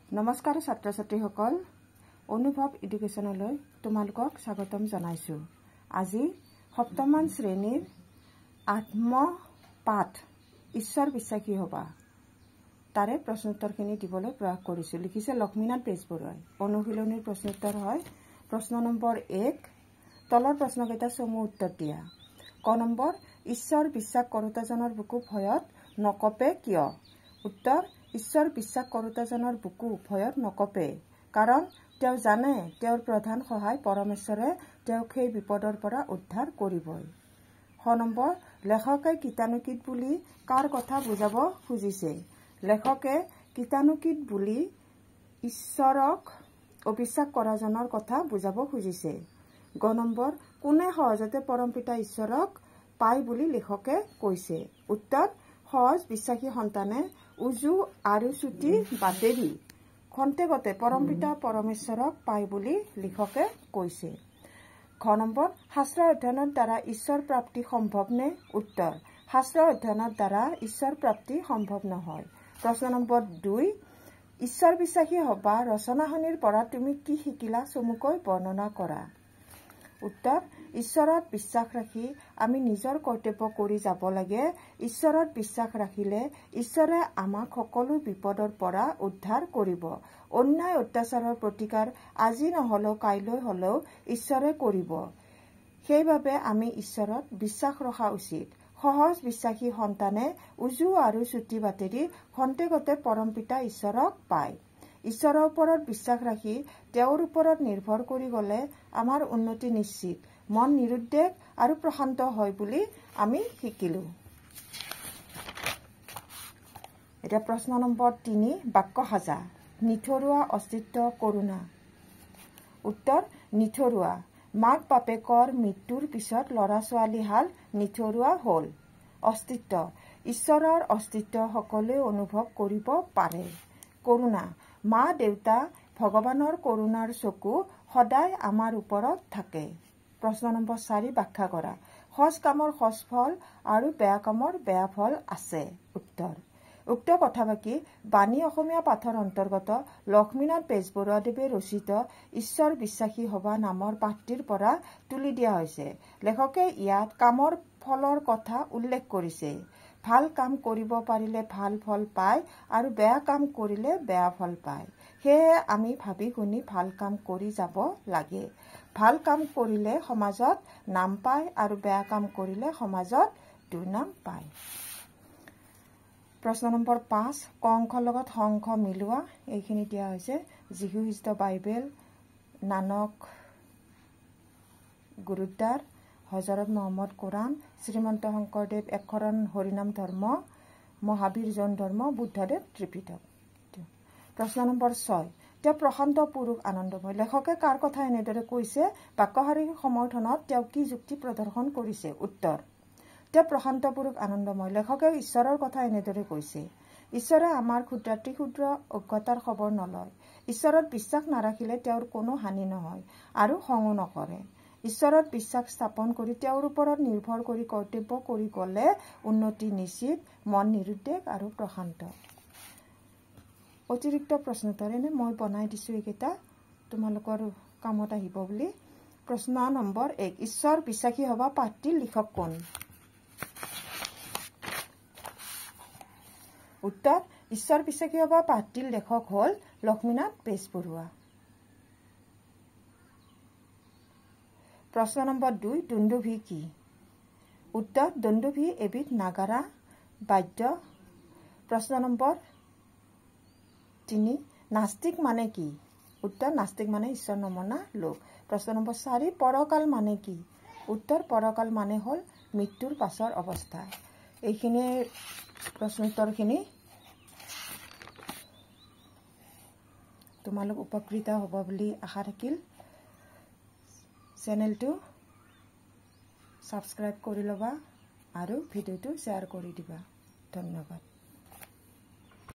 নমস্কাৰ ছাত্ৰ ছাত্ৰীসকল, অনুভৱ এডুকেশ্যনলৈ তোমালোকক স্বাগতম জনাইছোঁ। আজি সপ্তমান শ্ৰেণীৰ আত্মপাঠ ঈশ্বৰ বিশ্বাসী হ'বা তাৰে প্ৰশ্নোত্তৰখিনি দিবলৈ প্ৰয়াস কৰিছোঁ। লিখিছে লক্ষ্মীনাথ বেজবৰুৱাই। অনুশীলনীৰ প্ৰশ্নোত্তৰ হয়। প্ৰশ্ন নম্বৰ 1, তলৰ প্ৰশ্নকেইটা চমু উত্তৰ দিয়া। ক নম্বৰ, ঈশ্বৰ বিশ্বাস কৰোতাজনৰ বুকু ভয়ত নকঁপে কিয়? উত্তৰ, ঈশ্বৰ বিশ্বাস কৰোতাজনৰ বুকু ভয়ত নকঁপে, কাৰণ তেওঁ জানে তেওঁৰ প্ৰধান সহায় পৰমেশ্বৰে তেওঁক সেই বিপদৰ পৰা উদ্ধাৰ কৰিবই। খ নম্বৰ, লেখকে কীটাণুকীট বুলি কাৰ কথা বুজাব খুজিছে? লেখকে কীটাণুকীট বুলি ঈশ্বৰক অবিশ্বাস কৰাজনৰ কথা বুজাব খুজিছে। গ নম্বৰ, কোনে সহজতে পৰমপিতা ঈশ্বৰক পায় বুলি লেখকে কৈছে? উত্তৰ, সহজ বিশ্বাসী সন্তানে উজু আৰু চুটি বাটেদি খন্তেকতে পৰমপিতা পৰমেশ্বৰক পায় বুলি লেখকে কৈছে। ঘ নম্বৰ, শাস্ত্ৰ অধ্যয়নৰ দ্বাৰা ঈশ্বৰ প্ৰাপ্তি সম্ভৱ নে? উত্তৰ, শাস্ত্ৰ অধ্যয়নৰ দ্বাৰা ঈশ্বৰ প্ৰাপ্তি সম্ভৱ নহয়। প্ৰশ্ন নম্বৰ 2, ঈশ্বৰ বিশ্বাসী হবা ৰচনাখনিৰ পৰা তুমি কি শিকিলা চমুকৈ বৰ্ণনা কৰা। উত্তৰ, ঈশ্বৰত বিশ্বাস ৰাখি আমি নিজৰ কৰ্তব্য কৰি যাব লাগে। ঈশ্বৰত বিশ্বাস ৰাখিলে ঈশ্বৰে আমাক সকলো বিপদৰ পৰা উদ্ধাৰ কৰিব। অন্যায় অত্যাচাৰৰ প্ৰতিকাৰ আজি নহলেও কাইলৈ হলেও ঈশ্বৰে কৰিব। সেইবাবে আমি ঈশ্বৰত বিশ্বাস ৰখা উচিত। সহজ বিশ্বাসী সন্তানে উজু আৰু চুটি বাটেদি খন্তেকতে পৰমপিতা ঈশ্বৰক পায়। ঈশ্বৰৰ ওপৰত বিশ্বাস ৰাখি তেওঁৰ ওপৰত নিৰ্ভৰ কৰি গ'লে আমাৰ উন্নতি নিশ্চিত, মন নিৰুদ্বেগ আৰু প্ৰশান্ত হয় বুলি আমি শিকিলোঁ। এতিয়া প্ৰশ্ন নম্বৰ 3, বাক্য সাজা। নিথৰুৱা অস্তিত্ব কৰোণা। উত্তৰ, নিথৰুৱা। মাক বাপেকৰ মৃত্যুৰ পিছত ল'ৰা ছোৱালীহাল নিথৰুৱা হ'ল। অস্তিত্ব, ঈশ্বৰৰ অস্তিত্ব সকলোৱে অনুভৱ কৰিব পাৰে। কৰোণা, মা দেউতা ভগৱানৰ কৰোণাৰ চকু সদায় আমাৰ ওপৰত থাকে। প্ৰশ্ন নম্বৰ 4, ব্যাখ্যা কৰা। সজ কামৰ সজ ফল আৰু বেয়া কামৰ বেয়া ফল আছে। উত্তৰ, উক্ত কথাবাকি বাণী অসমীয়া পাঠৰ অন্তৰ্গত লক্ষ্মীনাথ বেজবৰুৱাদেৱে ৰচিত ঈশ্বৰ বিশ্বাসী হবা নামৰ পাঠটিৰ পৰা তুলি দিয়া হৈছে। লেখকে ইয়াত কামৰ ফলৰ কথা উল্লেখ কৰিছে। ভাল কাম কৰিব পাৰিলে ভাল ফল পায় আৰু বেয়া কাম কৰিলে বেয়া ফল পায়। সেয়েহে আমি ভাবি শুনি ভাল কাম কৰি যাব লাগে। ভাল কাম কৰিলে সমাজত নাম পায় আৰু বেয়া কাম কৰিলে সমাজত দুৰ্নাম পায়। প্ৰশ্ন নম্বৰ 5, ক অংশৰ লগত স অংশ মিলোৱা। এইখিনি দিয়া হৈছে। যীশুখ্ৰীষ্ট বাইবেল, নানক গুৰুদ্বাৰ, হজৰত মহম্মদ কোৰাণ, শ্ৰীমন্ত শংকৰদেৱ একশৰণ হৰিনাম ধৰ্ম, মহাবীৰ জৈন ধৰ্ম, বুদ্ধদেৱ ত্ৰিপিটক। প্ৰশ্ন নম্বৰ 6, তেওঁ প্ৰশান্ত পুৰুষ আনন্দময়। লেখকে কাৰ কথা এনেদৰে কৈছে? বাক্যশাৰীৰ সমৰ্থনত তেওঁ কি যুক্তি প্ৰদৰ্শন কৰিছে? উত্তৰ, তেওঁ প্ৰশান্ত পুৰুষ আনন্দময়। লেখকে ঈশ্বৰৰ কথা এনেদৰে কৈছে। ঈশ্বৰে আমাৰ ক্ষুদ্ৰাতি ক্ষুদ্ৰ অজ্ঞতাৰ খবৰ নলয়। ঈশ্বৰত বিশ্বাস নাৰাখিলে তেওঁৰ কোনো হানি নহয় আৰু খঙো নকৰে। ঈশ্বৰত বিশ্বাস স্থাপন কৰি তেওঁৰ ওপৰত নিৰ্ভৰ কৰি কৰ্তব্য কৰি গ'লে উন্নতি নিশ্চিত, মন নিৰুদ্বেগ আৰু প্ৰশান্ত। অতিৰিক্ত প্ৰশ্নোত্তৰ এনে মই বনাই দিছোঁ, এইকেইটা তোমালোকৰ কামত আহিব বুলি। প্ৰশ্ন নম্বৰ 1, ঈশ্বৰ বিশ্বাসী হবা পাঠটিৰ লিখক কোন? উত্তৰ, ঈশ্বৰ বিশ্বাসী হবা পাঠটিৰ লেখক হ'ল লক্ষ্মীনাথ বেজবৰুৱা। প্ৰশ্ন নম্বৰ 2, দুন্দুভি কি? উত্তৰ, দুন্দুভি এবিধ নাগাৰা বাদ্য। প্ৰশ্ন নম্বৰ 3, নাস্তিক মানে কি? উত্তৰ, নাস্তিক মানে ঈশ্বৰ নমনা লোক। প্ৰশ্ন নম্বৰ 4, পৰকাল মানে কি? উত্তৰ, পৰকাল মানে হ'ল মৃত্যুৰ পাছৰ অৱস্থা। এইখিনিয়ে প্ৰশ্নোত্তৰখিনি। তোমালোক উপকৃত হ'ব বুলি আশা থাকিল। চেনেলটো ছাবস্ক্ৰাইব কৰি ল'বা আৰু ভিডিঅ'টো শ্বেয়াৰ কৰি দিবা। ধন্যবাদ।